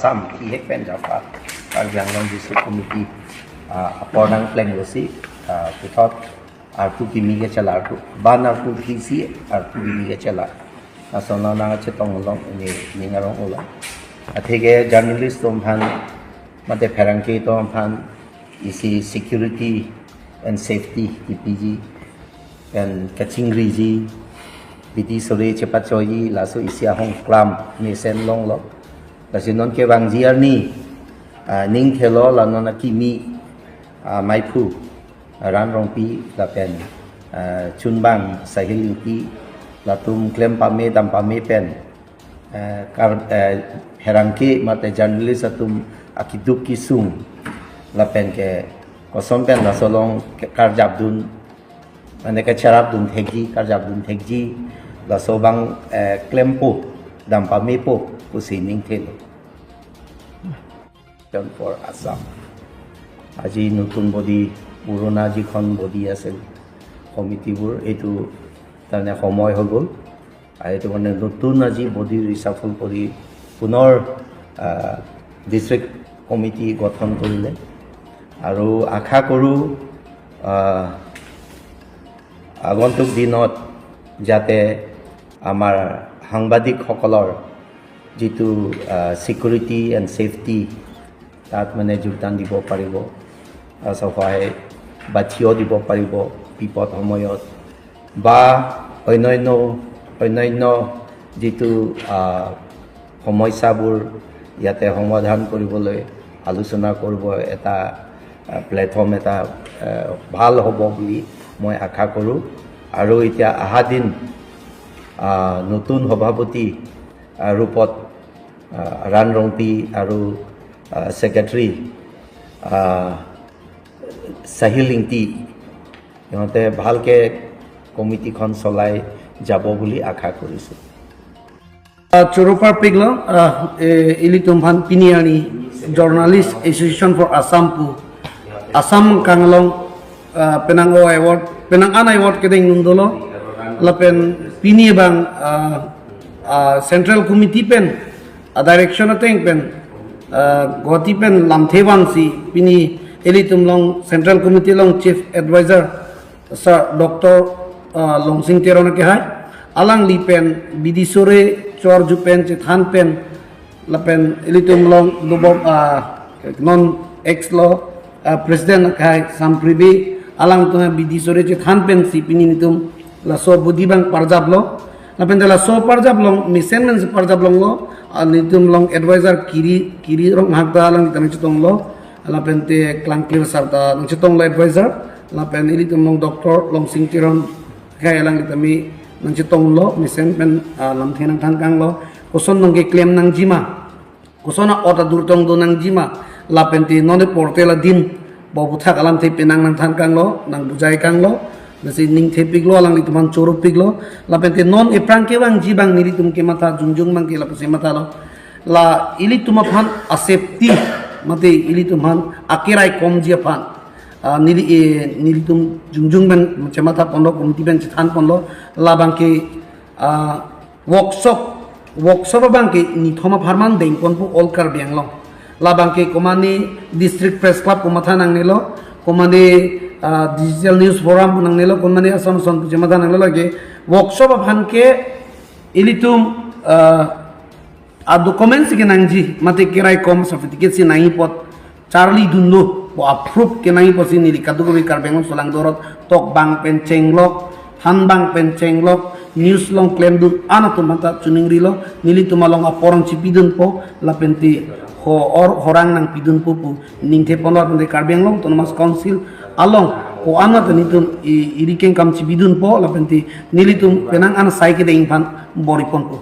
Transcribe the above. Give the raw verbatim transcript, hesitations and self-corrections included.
Assam, ihek pen japa, Karbi Anglong District Committee, ah, apor nangplenglo si, ah, puthot arpu kimi kechela arpu, ban arpu phli si arpu kimi kechela. Lason nangchetong along, ini, ini ngarong ulo. Atheke journalist atum aphan, mate pherangke atum aphan, isi security and safety kipiji, and kachingriji, bidi sore chepachoiji, laso isi ahong klam mesen longlo. Lasi non kevangji arni, ah, ning thelo la non akimi, ah, maiphu, ah, Ran Rongpi lapen, ah, chunbang Sahil Ingti, latum klem pame dam pame pen, eh, kar, eh, pherangke mate journalist atum akeduk kesung lapen ke koson pen laso along ke karjapdun, mane kacherapdun thekji, karjapdun thekji, laso abang, eh, klempo, dam pamepo, pusi ning thelo. Election for Assam. আজি নতুন বডি, পুৰণা যিখন বডি আছিল কমিটিবোৰ, এইটো তাৰমানে সময় হৈ গ'ল। আৰু এইটো কাৰণে নতুন আজি বডি ৰিচাফল কৰি পুনৰ, আহ, ডিষ্ট্ৰিক্ট কমিটি গঠন কৰিলে। আৰু আশা কৰোঁ, আহ, আগন্তুক দিনত যাতে আমাৰ সাংবাদিকসকলৰ যিটো, আহ, ছিকিউৰিটি এণ্ড ছেফটি, তাত মানে যোগদান দিব পাৰিব, আহ, সহায় বা থিয় দিব পাৰিব বিপদ সময়ত বা অন্যান্য, অন্যান্য যিটো, আহ, সমস্যাবোৰ ইয়াতে সমাধান কৰিবলৈ আলোচনা কৰিব এটা, আহ, প্লেটফৰ্ম এটা, আহ, ভাল হ'ব বুলি মই আশা কৰোঁ। আৰু এতিয়া অহা দিন, আহ, নতুন সভাপতি, আহ, ৰূপত, আহ, ৰাণ ৰংপি আৰু, আহ, ছেক্ৰেটাৰী, আহ, চাহিল ইংতি, সিহঁতে ভালকে কমিটিখন চলাই যাব বুলি আশা কৰিছোঁ। Ah, choro parpiklo, ah, eh, ilitum aphan pini arni Journalist Association for Assam pu, Assam kanglong, ah, penang o award, penang an award kedeng nung dolo, lapen pini abang, ah, ah, Central Committee pen, ah, direction ateng pen, ah, Guwahati pen lamthe vangsi, pini ilitum along Central Committee along Chief Advisor, Sir Doctor, ah, Longsing Teron akehai, alangli pen bidi sore chor ju pen chethan pen, lapen ilitum along dobom, ah, non ex lo, ah, President akehai Sampribi, alangtum bidi sore chethan pensi pini nelitum laso bodi abang parjaplo, lapen te laso parjap along, mesen pensi parjap longlo, ah, nelitum along advisor Kiri, Kiri Ronghang ta alang nelitum chetonglo, lapen te Klangklir Sar ta nangchetonglo advisor, lapen ilitum along Doctor Longsing Teron akehai alang nelitum nangchetonglo, mesen pen, ah, lamthe nangthan kanglo, koson nangkeklem nangjima, koson a-ot adur tong do nangjima, lapen te non apor te la din, bo puthak alamthe penang nangthan kanglo, nangbujai kanglo, lasi ning thepiklo, alanglitum aphan choro piklo, lapen te non aphrang kevangji abang nelitum kematha jongjong abang ke lapusi mathalo. La ilitum aphan a-safety, mate ilitum aphan akeraikomji aphan, ah, neli, eh, nelitum jongjong pen chematha ponlo, committee pen chethan ponlo, labang ke, ah, workshop, workshop abang ke nithom apharman dengponpo all Karbi Anglong. Labang ke komane District Press Club komatha nangnelo, komane, ah, Digital News Forum nangnelo, komane ason ason pu chematha nangnelo, lake workshop aphan ke ilitum, ah, a-document si kenangji, mate keraikom certificate si nangji apot charlidunlo, bo a-proof kenangji apotsi neli kadokave Karbi Anglong solangdo arlo tokbang pen chenglok, thanbang pen chenglok, news along klemdun an atum aphanta choningrilo, nelitum along apor nangchipidunpo, lapen te ho-or horang nangpidunpo pu ning theponlo, lapen te Karbi Anglong Autonomous Council along ko-an ta nelitum i-, iri kengkam chipidunpo, lapen te nelitum penang an asai kedeng aphan bor-iponpo.